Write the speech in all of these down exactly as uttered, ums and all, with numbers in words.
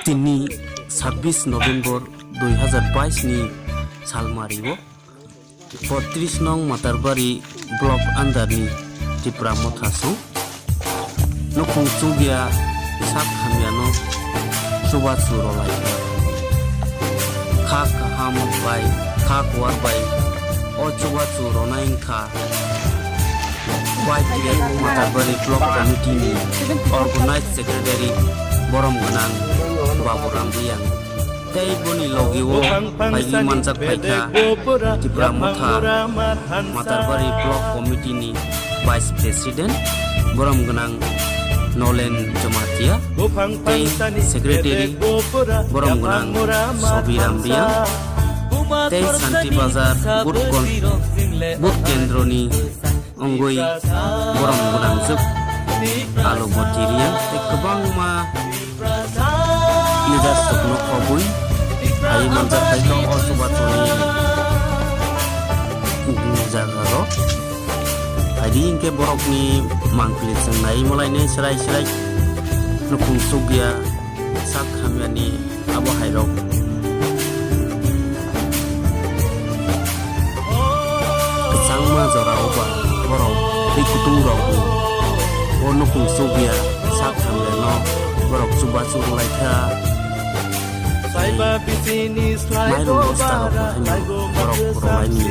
Tini sabbish November dui hazar bais ni salmario botris nong Matarbari block under ni Tipra Motha song nukhung chukya sak hamyano chubachu rwlaikha. Kha kaham bai kha kuar bai o chubachu rwnai wngkha. Y T F Matarbari Block Committee ni Organized Secretary borom gwnang Baburam Riyang. Tei boni logi o phaigwi manjak phaikha Tipra Motha Matarbari Block Committee ni Vice President borom gwnang Nolen Jamatia tei Secretary borom gwnang Sobiram Riyang tei Santi Bazar Booth Kon-, Booth Kendro ni wngwi borom gwnangjwk Alu Boti Riyang tei kwbangma leaders rokno khobwi phaiwi manjak khaikha o chubachu ni jaga rok. Phaidi hinkhe borokni mangpili chwng naiwi malainai srai srai nukhung chukya sak hamyani abo hairok kwchangma jorao ba borok tei kutung rok bo o nukhung chukya sak hamyano borok chubachu rwlaikha. Mairum bosta rok haino borok rwlaini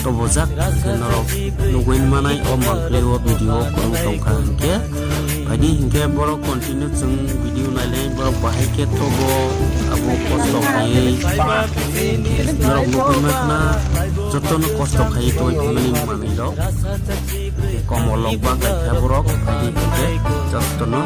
tobojak khe norok nugwi manai o mangpili o video o kwrwng tongkha hinkhe. Phaidi hinkhe borok continue chwng video nailai borok bahai khe tobo abo kosto khaiwi norok nugwi mankha jotono kosto khaiwi tongwi phaimani manwi rok. Komolok bak lai kha borok phaidi hinkhe jotono.